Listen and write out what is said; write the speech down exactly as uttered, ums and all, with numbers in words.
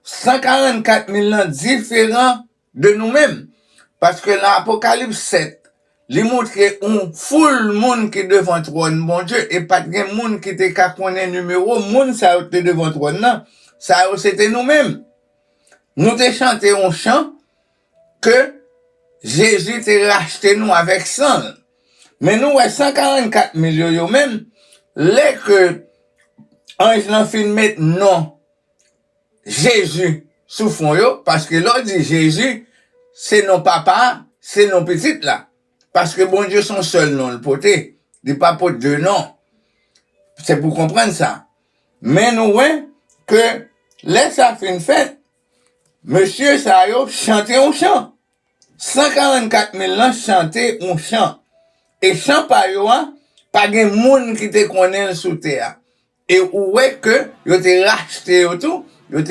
san karannkat mil lan diferan de nou menm. Paske nan Apokalips sèt, li montre yon foul moun ki devan twòn Bondye, e pa t gen moun ki te ka konnen nimewo moun sa yo te devan twòn nan. Sa yo se te nou menm. Nou te chante yon chan ke Jezi te rachte nou avèk san l. Men nou wè san karannkat mil yo, yo menm, lè ke anj lan fin met non Jezi sou fwon yo, paske lè w di Jezi, se non Papa a, se non Pitit la. Paske Bondye se yon sèl non l pote, li pa pot de non. Se pou konprann sa. Men nou wè ke lè sa fin fèt, mesye sa yo chante yon chan. san karannkat mil lan chante yon chan. E chan pa yo a, pa gen moun ki te konnen l sou tè a. E ou wè ke yo te rachte yo tou, yo te